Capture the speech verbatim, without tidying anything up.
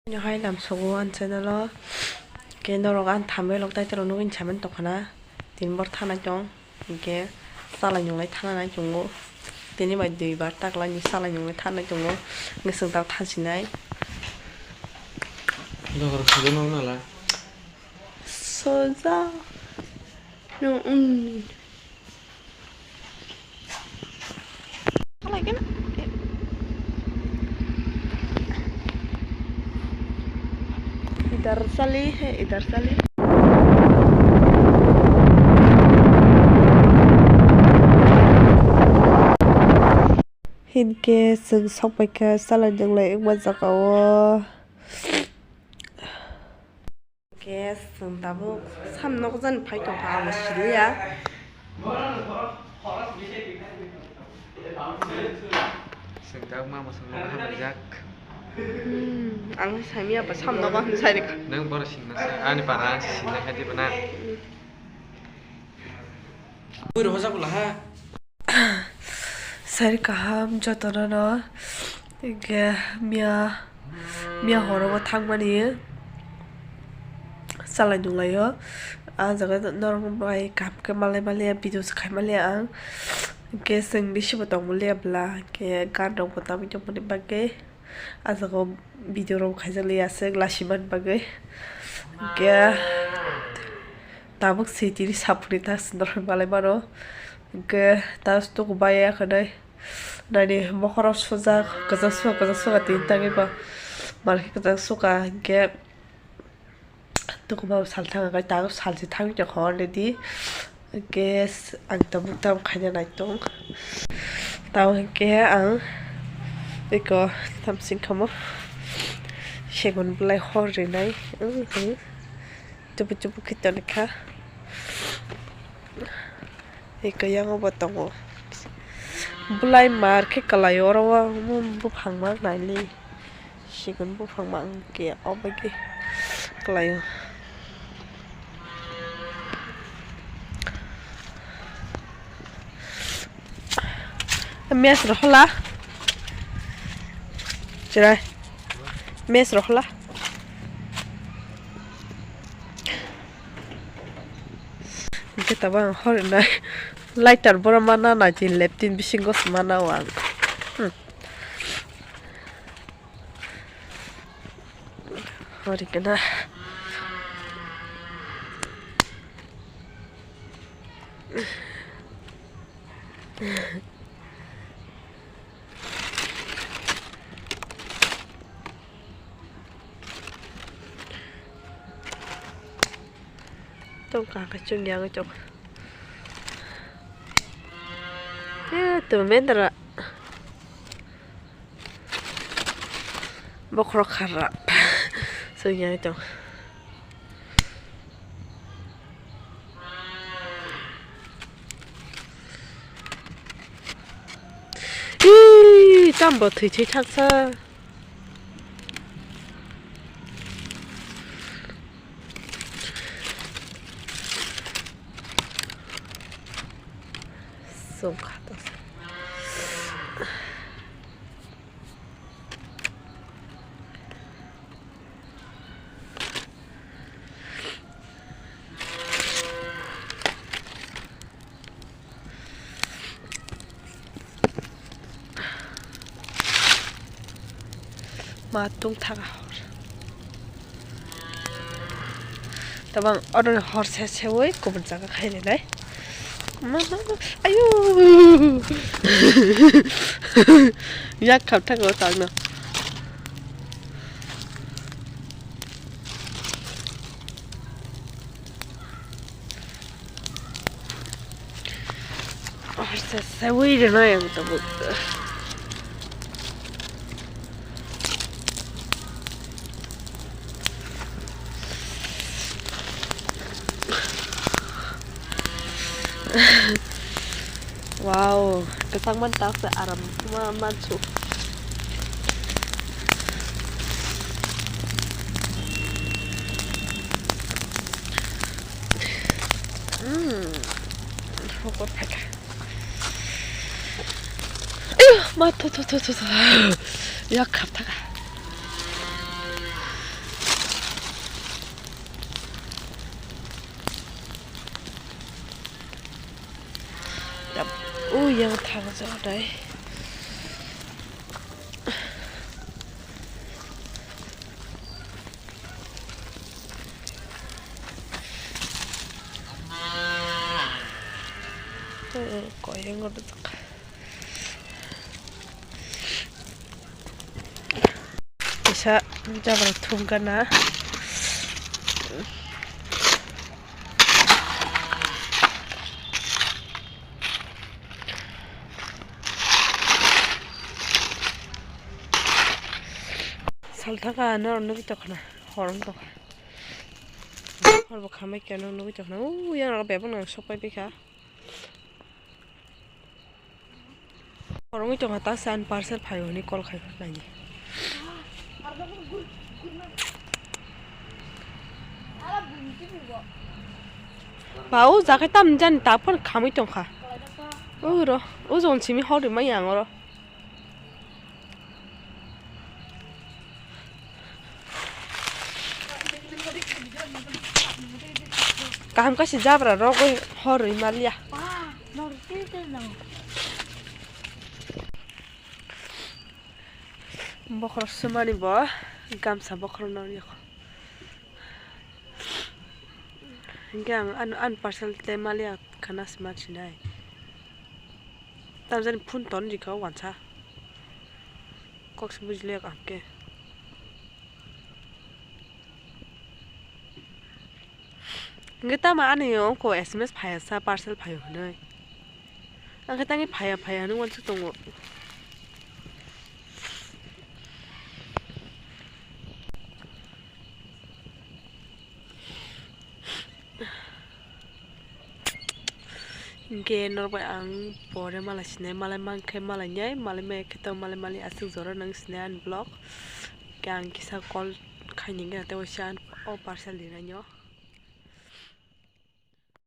Nini hai lam sogo ang channel o. Ke norok ang thumbnail o title o nugwi saman tongkha na. Tin bor thanai tong. Hinkhe chalai nunglai thananai chungo. Tini bai dui bar taklaini chalai nunglai thanai chungo. Hinkhe chwng tak thansinai. Dogar khajano nala. Soja. No, mm. Idhar sali hai, idhar sali. Hinkhe chwng sokpaikha chalai nunglai wngma jagao. Gas chwng tabuk sam nokjani phai tongkha, ang siliya. Chwng tabuk ma mwswk nokha hamjak. Hmm, ang samiya ba sam nokha hwn sai rikha. Nwng borok singna se, ani para ang sinna kha diba na. Bui rohorjak bwla ha. Sari kaham jotono no. Hinkhe miya, miya horo o thangmani chalai nunglaio. Ah jaga norok bai kaham khe malai maliya, video se khai maliya ang. Hinkhe chwng bisi bo tongmoliya bwla, hinkhe gan rok bo tamwi tongmani bagwi. Ah jaga o video rok khaijakliya aswk lachimani bagwi. Hinkhe tabuk sitini sapuni ta sindor malai mano. Hinkhe ta tuku bai ya khe nai. Nani mokhoro sujak, kwchak suka, kwchak suka tini tangwi ba. Malkhe kwchak suka hinkhe tuku ba salthang khe ta salchi thangwi tongkha already. Hinkhe ang tabuk tam khaina naitung. Tamo hinkhe ang eko tamsing khamo segun bwlai hor rinai. Chubu chubu khe tonikha. Eko yango bo tongo. Bwlai mar khe kwlai oro o buphang ma naili. Sigon buphang ma wngkhe obagwi kwlaio. Mes rohola. Chirai. Mes rohola. Hinkhe tabang hor nai lighter boro mana nai chin leptin bisingo se mana o ang. Hmm. Hori kana. Tong ka ka chung yang chung. Eh, tu mendra. Bokhorok kharap. Swngyai tong. Ih, tambo thwi thwi thaksa. Sungkha tongsa. Ma tungthaka hor. Tabang oro hor se sewi kubun jaga khai rinai. Ma, ma, ma, ayu. Yak khap thaka o tangno. Arsa sawi rwnai ang tabuk. Wow, kwchangmani taksa aram ma mansu. Hmm. Hokor phaikha. Ayyo, ma, tho, tho, tho, tho, tho. Yak khap thaka. Yang thang jodai. Koyang rwjak. Kisa jabra thum gana. Salthaka norok nugwi tongkha na, hor wng tongkha. Hor bo khamai khe norok nugwi tongkha na, u yang rok bebak nang sok pai baikha. Hor wngwi tongkha, ta se ani parcel phaio hinwi call khai naidi. Ba, o jaga tamni jani tak phano khamwi tongkha. Uro, o jon simi hor rimai ang oro. Kaham kaisa jabra rogwi horwi maliya. Bokhorok swmani bo gamsa bokhorok no rikho. Hinkhe ang an, an parcel tei maliya khana se mansinai. Tamjani phone ton rikha o wansa. Kok se bujiliya kaham khe. Hinkhe tamo ani ongko S M S phaiya sa parcel phaio hinwi. Ang khe tangwi phaiya phaiya hinwi uansuk tongo. Hinkhe norok bai ang pore malai sinai, malai mankhe malai nai, malai maya khe to malai mali aswk jora nang sinai ani vlog. Khe ang kisa call khaini gana tei waisa o parcel rinai no.